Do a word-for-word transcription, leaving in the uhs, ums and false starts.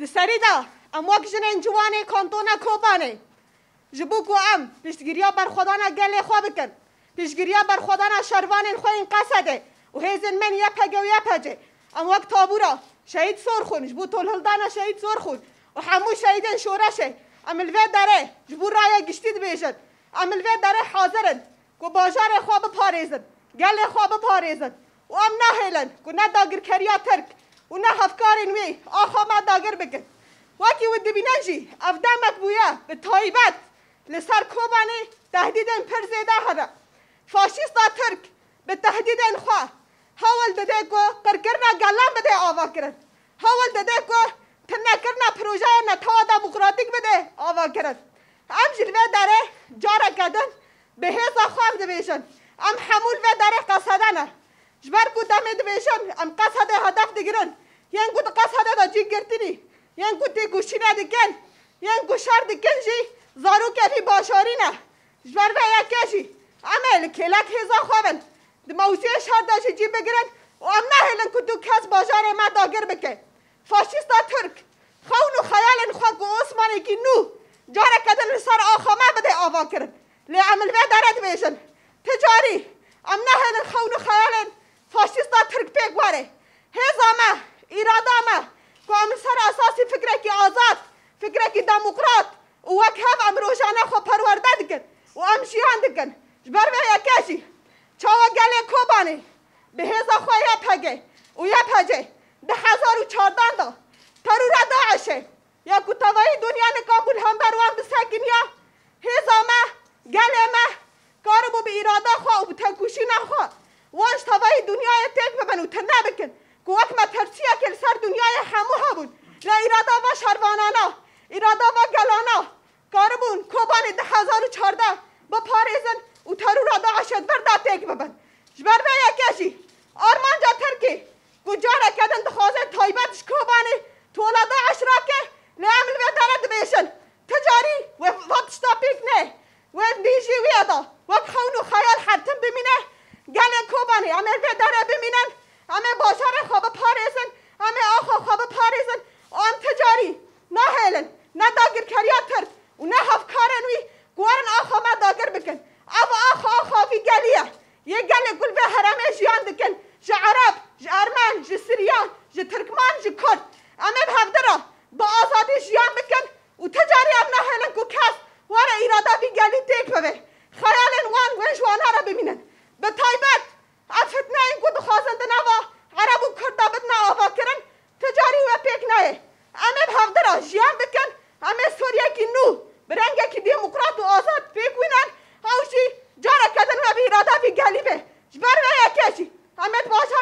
Di serî de em wek jinên ciwanê kantona Kobanê ji bo ku em piştgiriya berxwedana gelê xwe bikin, piştgiriya berxwedana şervanên xwe yên Qesedê û hêzên me yên Y P G û Y P C, em wek tabûra Şehîd Sorxûn, ji bo tolhildana Şehîd Sorxûn û hemû şehîdên şoreşê, em li vê derê ji bo raya giştî dibêjin. Em li vê derê hazir in ku bajarê xwe biparêzin, gelê xwe biparêzin û em nahêlin ku ne dagirkeriya Tirk û ne hevkarên wî axa me dagir bikin. Wekî we dibînin jî ev demek bûye bi taybet li ser Kobanê tehdîdên pir zêde hene. Faşîsta Tirk bi tehdîdên xwe hewl dide ku qirkirina gelan bide avakirin. Hewl dide ku tunekirina projeya netewa demokratîk bide avakirin. Em jî li vê derê careke din bi hêza xwe em dibêjin. Em hemû li vê derê Qesede ne. Ji ber ku demê dibêjin, em Qesedê hedef digirin. Yên ku di Qesedê de cî girtinî, yên ku têkoşîne dikin, yên ku şer dikin jî zarokê vî bajarî ne. Ji ber vê yekê jî em ê li kêlek hêza xwe bin. Di mewziyê şer de jî cî bigirin û em nahêlin ku tu kes bajarê me dagir bike. Faşîsta Tirk, xewn û xeyalên xwe ku Osmanekî nû careke din li ser axa me bide avakirin. Lê em li vê derê dibêjin. Ti carî em nahêlin xewn û xeyalên faşîsta Tirk pêk were. Hêza me, îrada me, ku em li ser esasî fikrekî azad, fikrekî demokrat û wek hev em rojane xwe perwerde dikin û em jiyan dikin. Ji ber vê yekê jî çawa gelê Kobanê bi hêza xwe Y P G û Y P C di hezar û çardan de terora DAIŞê ya ku tevayî dinya nikan bû li hember wan bisekiniya, hêza me, gelê me karibû bi îrada xwe û bi têkoşîna xwe wan ji tevayî dinyayê têk bibin û tune bikin ku wek metirsiyekê li ser dinyayê hemû hebûn. Lê îrada va şervanana, îrada va gelana karibûn Kobanê du hezar û çardeh biparêzin û terora DAIŞê di vir de têk bibin. Ji ber vê yekê jî armanca Tirkê ku careke din dixwaze taybet ji Kobanê tola DAIŞ rake, lê em li vê derê dibêjin. Ti carî we va tişta pêk ne. Wê dijî wî ya da wek xewn û xeyal her tim bimîne. Gelê Kobanê, em ê vê derê bimînin, em ê bajarê xwe biparêzin, em ê axa xwe biparêzin. Em ti carî nahêlin ne dagirkeriya Tirk û ne hevkarên wî ku werin axa me dagir bikin. Ev axa, axa vî gelî ye. Yê gelê ku li vê herêmê jiyan dikin, ji Ereb, ji Ermen, ji Siryan, ji Tirkman, ji Kurd. Em ê bi hevdira bi azadî jiyan bikin û ti carî em nahêlin ku kes were îrada vî gelî têk bibe. Xeyalên wan wê ji wana re bimînin. Bi taybet ev fitneyên ku dixwazin di nava Ereb û Kurd de bidine avakirin, ti carî we pêk nayê. Em ê bi hevdira jiyan bikin, em ê Sûriyekî nû bi rengekî demokrat û azad pêk wînin, ew jî careke din we bi îrada vî gelî be. Ji ber vê yekê jî em ê di bajar